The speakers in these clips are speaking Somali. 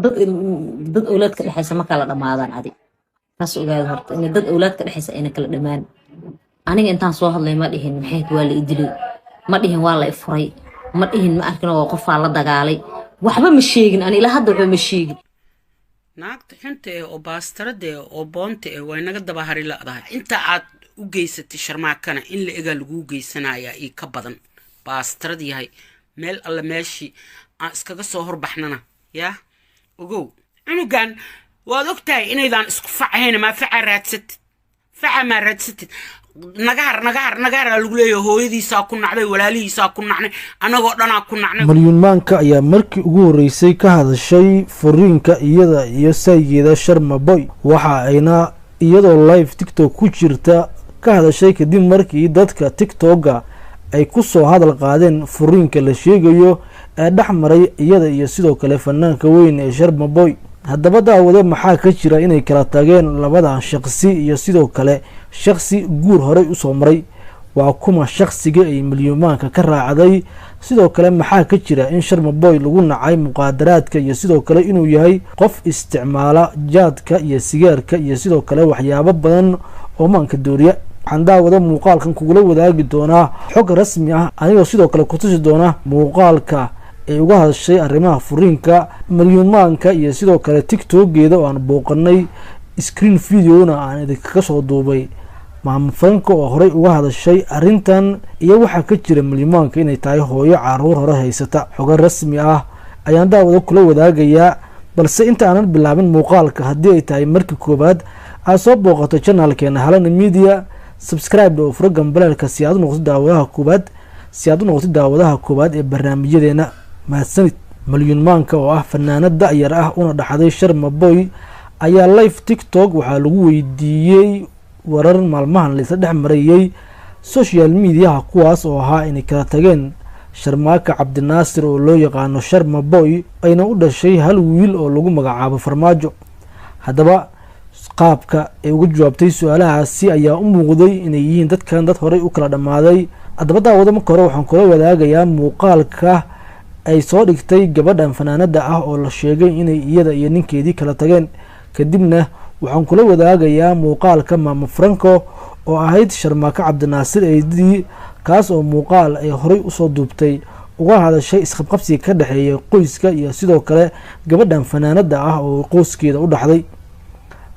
Dad awlaad ka dhexaysa ma kala dhamaadaan. Adi taas ogaada horta, in dad awlaad ka dhexaysa ayna kala dhamaan. Aniga intaan soo hadlay ma dhihin maxay waa la idilay, ma dhihin waa la ifuray, ma dhihin ma arkin oo qofaa la dagaalay. Waxba ma sheegin ani, ilaa hadda waxba ma sheegin. Naagta xunta eh oo baastarada eh oo boonta eh way naga daba hari la'dahay. Inta aad u geysatay Sharmaakana in la egaa laguu geysanayaa io ka badan. Baastarad yahay, meel alle meeshii aan iskaga soo horbaxnana yaa ogow. Cunugan waad ogtahay inaydaan isku facahayn. Maa facaa raadsatid? Faca maa raadsatid? Nagahar, nagahar, nagaharaa lagu leeyahay. Hooyadiisaa ku nacday, walaalihiisaa ku nacnay, annagoo dhanaa ku nacnay. Malyuun Maanka ayaa markii ugu horreysay ka hadashay furiinka iyada iyo saygeeda Sharma Boy. Waxa ayna iyadoo live TikTok ku jirta ka hadashay kadib markii dadka TikToka ay ku soo hadal qaadeen furiinka la sheegayo ee dhex maray iyada iyo sidoo kale fanaanka weyn ee Sharma Boy. Haddaba daawade, maxaa ka jira inay kala tageen labadan shaqsi iyo sidoo kale shaqsi guur horey usoo maray? Waa kuma shaqsiga ay Malyuumaanka ka raacday? Sidoo kale maxaa ka jira in Sharma Boy lagu nacay muqaadaraadka iyo sidoo kale inuu yahay qof isticmaala jaadka iyo sigaarka iyo sidoo kale waxyaabo badan oo maanka dooriya? Waxaan daawada muuqaalkan kugula wadaagi doonaa xog rasmi ah, anigoo sidoo kale kutusi doona muuqaalka ay uga hadashay arrimaha furiinka Malyuumaanka iyo sidoo kale TikTokeeda oo aan booqanay, screen videona aan idinkaga soo duubay. Maamo Franco oo horey uga hadashay arrintan iyo waxaa ka jira Malyuumaanka inay tahay hooyo caruur hore haysata, xogo rasmi ah ayaan daawada kula wadaagayaa. Balse inta aanan bilaabin muuqaalka, haddii ay tahay markii koowaad aad soo booqato channelkeena Halana Media, subscribe oo furo gambaleelka si aad u noqotid daawadaha koowaad, si aad u noqotid daawadaha koowaad ee barnaamijyadeena. Mahadsanid. Malyuun Maanka oo ah fanaanad da-yar ah una dhaxday Sharma Boy ayaa live TikTok waxaa lagu weydiiyey warar maalmahan laisla dhex marayey social mediaha, kuwaas oo ahaa inay kala tageen Sharmaaka Cabdinaasir oo loo yaqaano Sharma Boy, ayna u dhashay hal wiil oo lagu magacaabo Farmaajo. Haddaba qaabka ay uga jawaabtay su-aalahaasi ayaa u muuqday inay yihiin dadkan dad horey u kala dhammaaday. Haddaba daawado, marka hore waxaan kula wadaagayaa muuqaalka ay soo dhigtay gabadhan fanaanada ah oo la sheegay inay iyada iyo ninkeedii kala tageen. Kadibna waxaan kula wadaagayaa muuqaalka Maamo Franco oo ahayd Sharmaako Cabdinaasir eedidii, kaas oo muuqaal ay horey usoo duubtay uga hadashay isqabqabsiga ka dhexeeya qoyska iyo sidoo kale gabadhan fanaanada ah oo qoyskeeda u dhaxday.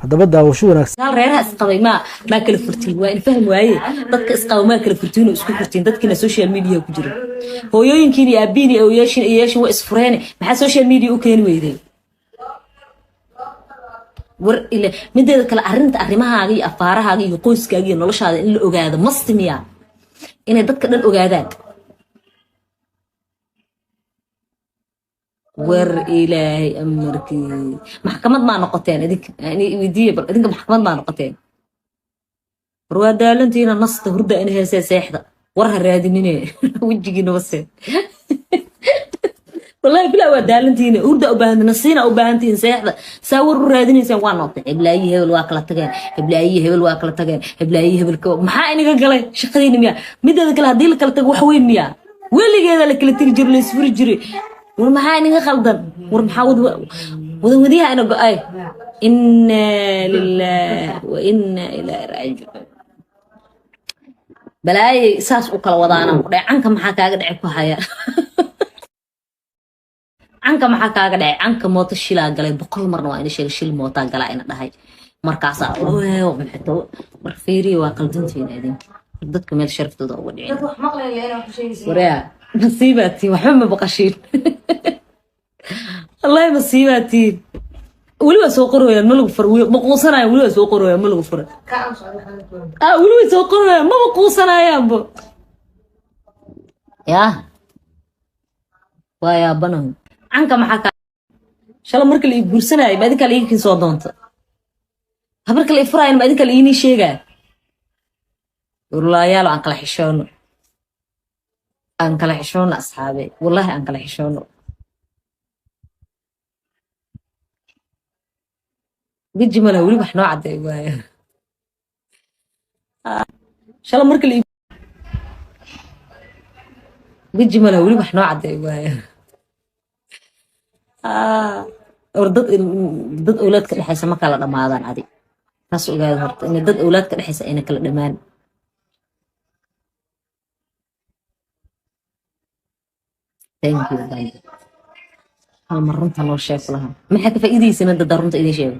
Haddaba daawasho wanaagsan. Gaal reeraha isqabay maa kala furtiin? Waa in fahmi waaye. Dadka isqaba maa kala furtiin oo isku furtiin? Dadkiina social media ku jira, hooyooyinkiin iyo aabihiin iyo awooyaashiin iyo yeeshin waa isfureen, maxaa social media u keeni weydeen? War ile mideeda kale, arrinta arrimahaaga iyo afaarahaaga iyo qoyskaaga iyo noloshaada in la ogaado masti miya, inay dadka dhan ogaadaan? War Ilaahay amarkii, maxkamad maa noqoteen idinka? Weydiiye bal, idinka maxkamad maa noqoteen? War waa daalantiina, nasta, hurda ina heesee, seexda, war ha raadinine wejigiina wase. Wallahi bilaa waa daalantiina, hurda u baahantiin, nasiina u baahantiin, seexda. Saa war u raadinaysaan waa noqotay heblaayi hebel waa kala tageen, heblaayi hebel waa kala tageen, heblaayi hebel. Maxaa inaga galay? Shaqadiina miyaa? Mideeda kale, haddii la kala tago wax weyn miyaa? Weligeeda la kala tegi jiro, la isfuri jiray. War maxaa inaga khaldan? War maxaa wadanwadiyaha ina go-ay? Inna lillahi wa inna ilaahi raajicuun. Balaayay saas u kala wadaanaan ku dhahay. Canka maxaa kaaga dhacay ku haya? Canka maxaa kaaga dhacay? Canka mooto shilaa galay 100 marna waa ina sheegay, shil mootaa galaa ina dhahay. Markaasaa mar fiiriya, waa qaldantiina idinka. Dadka meel sharaftooda uga dhicin. Waryaa, masiibaatiin, waxba ma baqashiin. Wallahi masiibaatiin. Weli waa soo qorayaan, ma lagu fur, ma quusanayaan. Weli waa soo qorayaan, ma lagu fura. Ah, weli way soo qorayaan, maba quusanayaanbo. Yaa waa yaabanahu. Canka maxaa kaa shala marka la ii guursanaayo ma idinkaa la iikin soo doonta? Marka la ii furaayo ma idinkaa la iinii sheegaa? Warlaayaalo, aan kala xishoono, aan kala xishoono asxaabe, wallahi aan kala xishoono. Weji mala weli wax noo caddeey waayo. Shala marka la weji mala weli wax noo caddeey waayo. Or dad owlaad ka dhexaysa ma kala dhammaadaan. Adi taas ogaada horta, inay dad owlaad ka dhexaysa ayna kala dhammaan. Thank you, thank you. Hal mar runta noo sheeg lahaa, maxaa ka faa'iidaysin hadda runta idin sheego?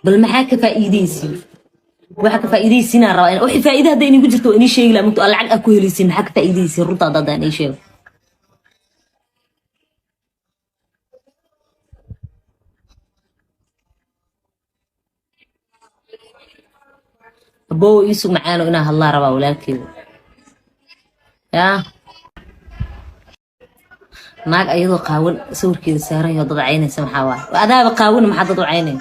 Bal maxaa ka faa'iidaysin? Waxa ka faa'iidaysinaa rabaa in wixii faa'iida hadda inigu jirto waa inii sheegi lahaa. Mugto lacag aa ku helaysin, maxaa ka faa'iidaysin runta hadda haddaan ii sheego? Abow, iisug macaano, inaa hadlaa rabaa walaalkeeda. Yaa naag ayadoo qaawan sawirkeeda saaran yaho dad caynaysa, maxaa waaye? Adaaba qaawan, maxaa dad u caynaya?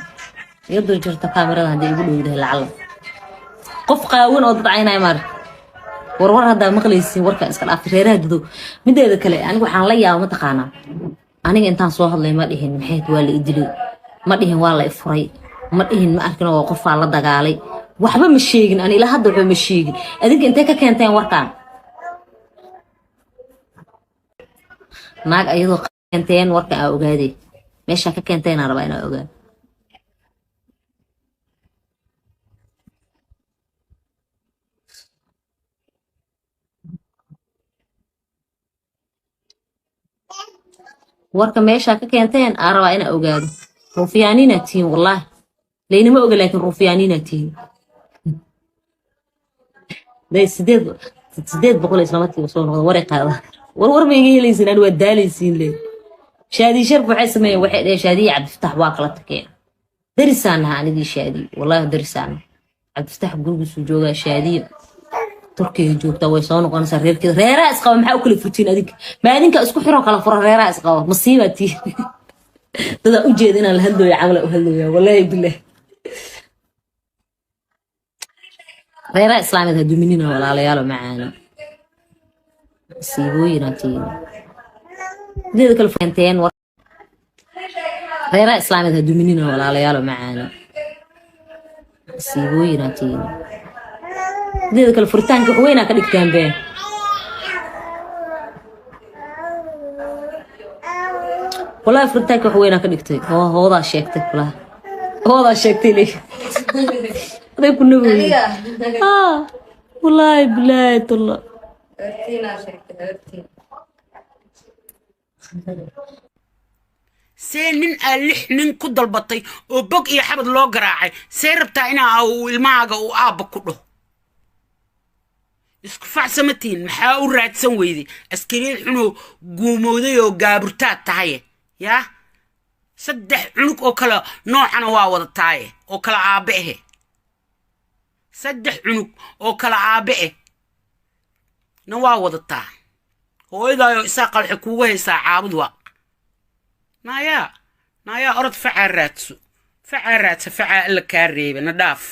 Iyadoo jirta kaamirada hadday igu dhowdahay lacala qof qaawan oo dad caynaya maarka. Warwar haddaa maqlaysiin, warka iska dhaafay reeraha dudo. Mideeda kale, aniga waxaan la yaaba, mataqaanaa, aniga intaan soo hadlay ma dhihin maxay waa la idilay, ma dhihin waa la ifuray, ma dhihin ma arkin oo qofaa la dagaalay, waxba ma sheegin. Ani ilaa hadda waxba ma sheegin. Adinka intee ka keenteen warkaan? Naag ayadoo keenteen warka aa ogaadey, meeshaa ka keenteen rabaa inaa ogaado. Warka meeshaa ka keenteen aa rabaa inaa ogaado. Ruufyaaniina tihiin, wallaahi laynama oga, laakiin ruufyaaniina tihiin. Day 800 islamarkiiba soo noqda waray qaada. War war ma iga helaysiin, ani waa daalaysiin le. Shaadii Sharf waxay sameeyeen, waxay dheheen Shaadiyi Cabdifataax waa kala tageen. Darisaan naha anigii Shaadiyi, wallaahi darisaan. Cabdifataax gurigiisuu joogaa, Shaadiyo Turkiga joogtaa, way soo noqonaysaa reerkeeda. Reeraha isqaba maxaa u kala furtiin adinka? Ma adinka isku xiroo kala fura reeraha isqaba? Masiibaa tii dadaa u jeeda inaan la hadlooyo, camala u hadlooya, wallaahi bilaah. Reeraha islaameed ha duminina, walaalayaalo macaano, masiibooyinaa tihiin. Sideeda kale keenteen reeraha islaameed ha duminina, walaalayaalo macaano, masiibooyinaa tihiin. Sideeda kale furitaanka wax weynaa ka dhigtaan been. Wallaahi furitaanka wax weynaa ka dhigtay. Hoodaa sheegtay kulaha, hoodaa sheegtay le aday ku nagoy. Wallaahi bilaahi talla. See nin aa 6 nin ku dalbatay oo bog iyo xabad loo garaacay, see rabtaa inaa uu ilmahaaga uu aabba ku dhaho? Isku facsamatiin, maxaa u raadsan weyday askariyad xunoo guumooday oo gaaburtaad tahaye? Yaa 3 cunug oo kale noocana waa wadataaye oo kala aabbe ahe, 3 cunug oo kala aabbe eh na waa wadataa. Hooyadaayoo isaa qalxe kuugu haysaa caabud waaq. Naayaa, naayaa, orod facaa raadso, facaa raadsa, facaa alla kaa reebe. Na dhaaf,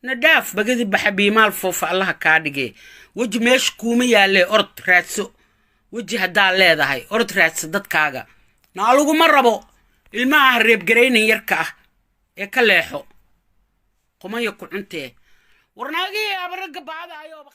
na dhaaf, bagadi baxa biimaal foofa allaha kaa dhigee. Weji meesha kuuma yaallee, orod raadso weji haddaa leedahay, orod raadso dadkaaga. Naa laguma rabo, ilmaha ha reebgaraynin yarka ah ee ka leexo qumaya ku cuntee. Warnaagihii abaragga baada ayooba.